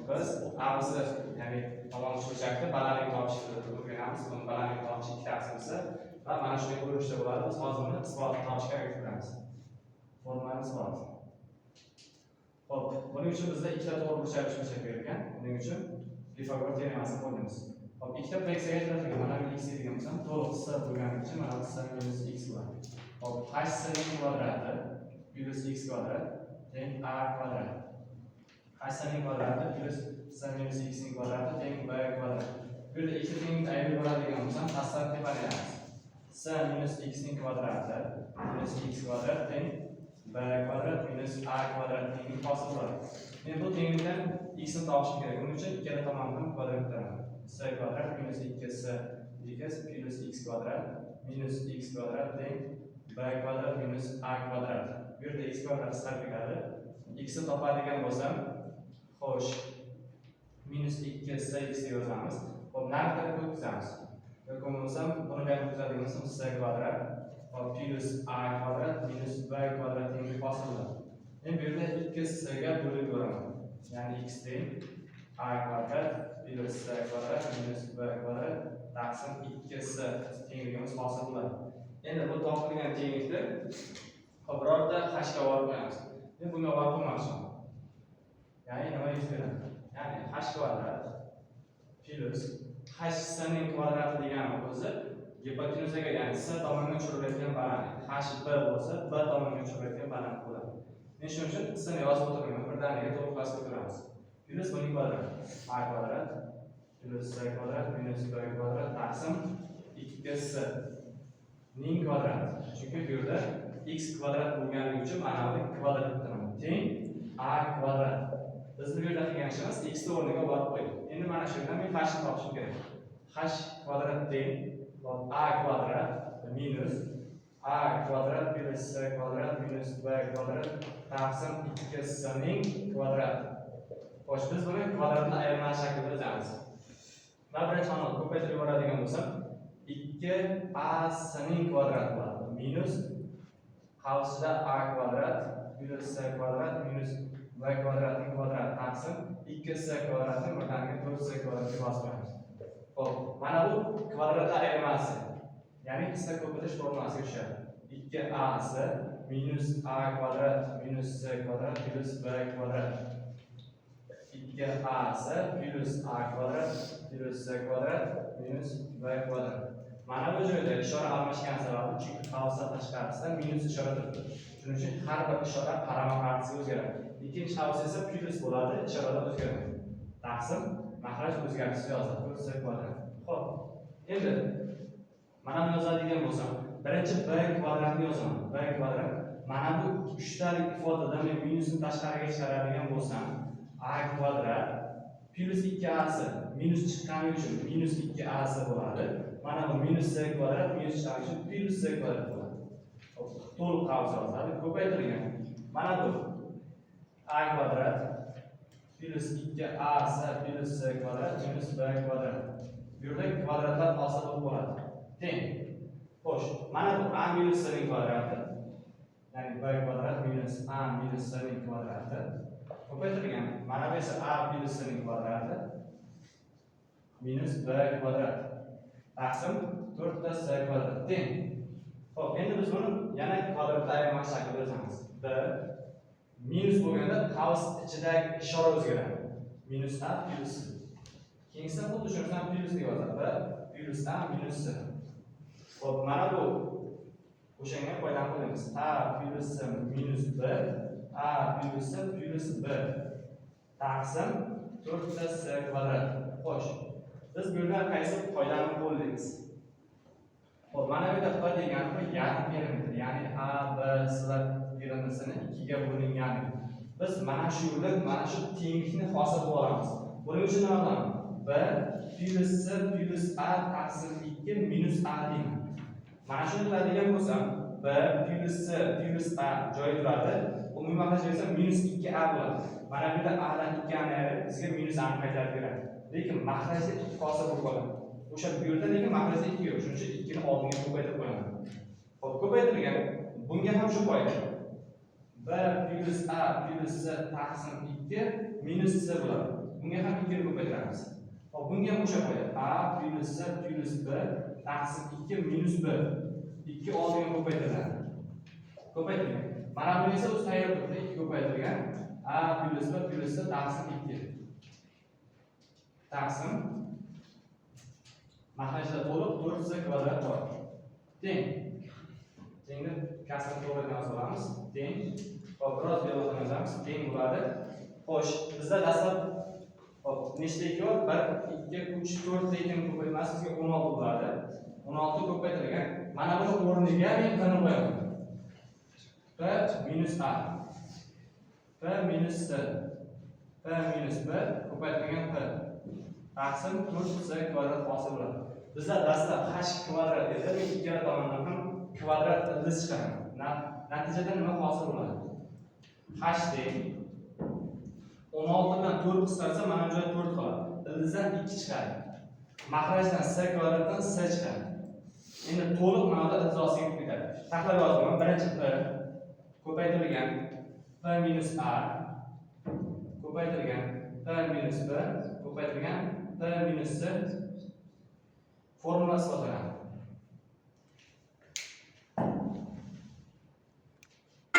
Biz ABC, ya'ni tomon uchburchakni balandlik topishni o'rganamiz. Buni balandlik topish ikki taqsimsi va mana shunday ko'rinishda bo'ladi. Biz hozir buni isbot topishga harakat qilamiz. Formulani isbot. Xo'p, buning uchun bizda ikkita to'g'ri burchak uchburchak berilgan. Buning uchun Pifagor teoremasini qo'llaymiz. Xo'p, ikkita fleksiyaga ajratilgan. Mana bu x degan bo'lsam, to'liq s bo'lgani uchun mana bu s minus x bo'ladi. Xo'p, h ning kvadrati plus x kvadrat teng a kvadrat. H ning kvadrati plus s minus x ning kvadrati teng b kvadrat. Bu yerda ikkita tenglikni ayirib yuboradigan bo'lsam, pastdan tepani olamiz. S minus x ning kvadrati minus x kvadrat teng b kvadrat minus a kvadrat tenglik hosil bo'ladi. Men bu tenglikdan x ni topishim kerak. Buning uchun ikkala tomonni ham kvadrat ko'taraman. S kvadrat minus 2s x plus x kvadrat minus x kvadrat teng b kvadrat minus a kvadrat. Bu yerda x kvadrat qisqarib ketadi. X ni topadigan bo'lsam, xo'sh, minus 2 s x yozamiz. Xo'p, nari tarafga o'tkazamiz. Yoki bo'lmasam, buni bu yoqqa o'tkazadigan bo'lsam, s kvadrat, hop, plus a kvadrat minus b kvadrat tenglik hosil bo'ladi. Endi bu yerda 2 s ga bo'lib yuboraman. Ya'ni x teng a kvadrat plus s kvadrat minus b kvadrat taqsim 2 s tengligimiz hosil bo'ladi. Endi bu topilgan tenglikni, hop, birorta h ga olib qo'yamiz. Men bunga olib qo'ymoqchiman. Ya'ni nima yuz beradi? Ya'ni h kvadrat plus h ning kvadrati degani o'zi gipotenuzaga, ya'ni s tomonga tushirilayotgan balandlik. H b bo'lsa, b tomonga tushirilayotgan balandlik bo'ladi. Men shuning uchun s ni yozib o'tirmayman, birdaniga to'liq qasd ko'ramiz. Plus buning kvadrati. A kvadrat plus s kvadrat minus b kvadrat taqsim 2s ning kvadrati. Chunki bu yerda x kvadrat bo'lganligi uchun mana bu kvadrat ko'taraman. Teng a kvadrat. Biz bu yerda qilgan ishimiz x ni o'rniga borib qo'ydik. Endi mana shu yerdan men h ni topishim kerak. H kvadrat teng, hop, a kvadrat minus a kvadrat plus s kvadrat minus b kvadrat taqsim 2s ning kvadrati. Xo'sh, biz buni kvadratni ayirma shaklida yozamiz. Va birinchi xonani ko'paytirib yuboradigan bo'lsam, 2 a s ning kvadrati bo'ladi. Minus qavsida a kvadrat plus s kvadrat minus b kvadratning kvadrati taqsim 2s kvadratning birdaniga 4s kvadratga bosib qo'yamiz. Xo'p, mana bu kvadratlar ayirmasi. Ya'ni qisqa ko'paytirish formulasiga tushadi. 2as minus a kvadrat minus s kvadrat plus b kvadrat. 2as plus a kvadrat plus s kvadrat minus b kvadrat. Mana bu joyda ishora almashgan sababi, chunki qavsdan tashqarisida minus ishora turibdi. Shuning uchun har bir ishora qarama-qarshisiga o'zgaradi. Ikkinchi qavs esa plus bo'ladi, ishoralar o'zgarmaydi. Taqsim mahraj o'zgarishsiz yoziladi, 4s kvadrat. Xo'p, endi mana buni yozadigan bo'lsam, birinchi b kvadratni yozaman. B kvadrat. Mana bu uchtalik ifodada men minusni tashqariga chiqaradigan bo'lsam, a kvadrat plus 2as minus chiqqani uchun minus 2as bo'ladi. Mana bu minus c kvadrat minus chiqqani uchun plus c kvadrat bo'ladi. Xo'p, to'liq qavs yoziladi, ko'paytirilgan. Mana bu a kvadrat plus 2as plus c kvadrat minus b kvadrat. Bu yerda kvadratlar hosil bo'lib qoladi. Teng. Xo'sh, mana bu a minus c ning kvadrati. Ya'ni b kvadrat minus a minus c ning kvadrati. Ko'paytirilgan. Mana bu esa a plus c ning kvadrati minus b kvadrat. Taqsim 4 ta c kvadrat teng. Xo'p, endi biz buni yana kvadratlar ayirma shaklida yozamiz. B minus bo'lganda qavs ichidagi ishora o'zgaradi. Minus a plus c. Keyingisida xuddi shu narsani plus deb yozadi. B plus a minus c. Xo'p, mana bu o'shanga foydani qo'yamiz. A plus c minus b, a plus c plus b taqsim 4 ta c kvadrat. Xo'sh, biz bu yerdan qaysi qoidani qo'llaymiz? Xo'p, mana bu yerda p degani bu yarim perimetr, ya'ni a, b, c yirindisini ikkiga bo'lingani. Biz mana shu yerda mana shu tenglikni hosil qilib olamiz. Buning uchun nima qilamiz? B plus c plus a taqsim 2 minus a deyman. Mana shuni qiladigan bo'lsam, b plus c plus a joyi turadi. Umumiy mahraj esa minus 2a bo'ladi. Mana bu yerda a dan 2a ni ayirib, bizga minus a ni qaytarib beradi. Lekin mahrajda 2 hosil bo'lib qoladi. O'sha bu yerda lekin mahrajda 2 yo'q. Shuning uchun 2 ni oldinga ko'paytirib qo'yaman. Xo'p, ko'paytirilgan. Bunga ham shu qoida. B plus a plus c taqsim 2 minus c bo'ladi. Bunga ham 2 ni ko'paytiramiz. Hop, bunga ham o'sha qo'yadi. A plyus C plyus B taqsim 2 minus B. 2 oldiga ko'paytiriladi. Ko'paytirilgan. Mana buni esa o'zi tayyor turibdi. 2 ko'paytirilgan. A plyus B plyus C taqsim 2. Taqsim mahrajda to'liq 4C kvadrat bor. Teng. Tengni kasrni to'g'ri yozib olamiz. Teng. Hop, biroz buyog'idan yozamiz. Teng bo'ladi. Xo'sh, bizda dastlab, hop, nechta 2 bor? 1, 2, 3, 4 ta 2 ko'paytmasi bizga 16 bo'ladi. 16 ko'paytirilgan. Mana buni o'rniga men P ni qo'yaman. P minus A. P minus C. P minus B ko'paytirilgan P. Taqsim 4C kvadrat hosil bo'ladi. Bizda dastlab h kvadrat edi. Men ikkala tomondan ham kvadrat ildiz chiqaraman. Natijada nima hosil bo'ladi? H teng 16 dan 4 qisqarsa, mana bu joyda 4 qoladi. Ildizdan 2 chiqadi. Mahrajdan c kvadratdan c chiqadi. Endi to'liq ma'noda ildiz ostiga kirib ketadi. Taxlab yozaman. Birinchi P ko'paytirilgan P minus A ko'paytirilgan P minus B ko'paytirilgan P minus C formula isbotlanadi.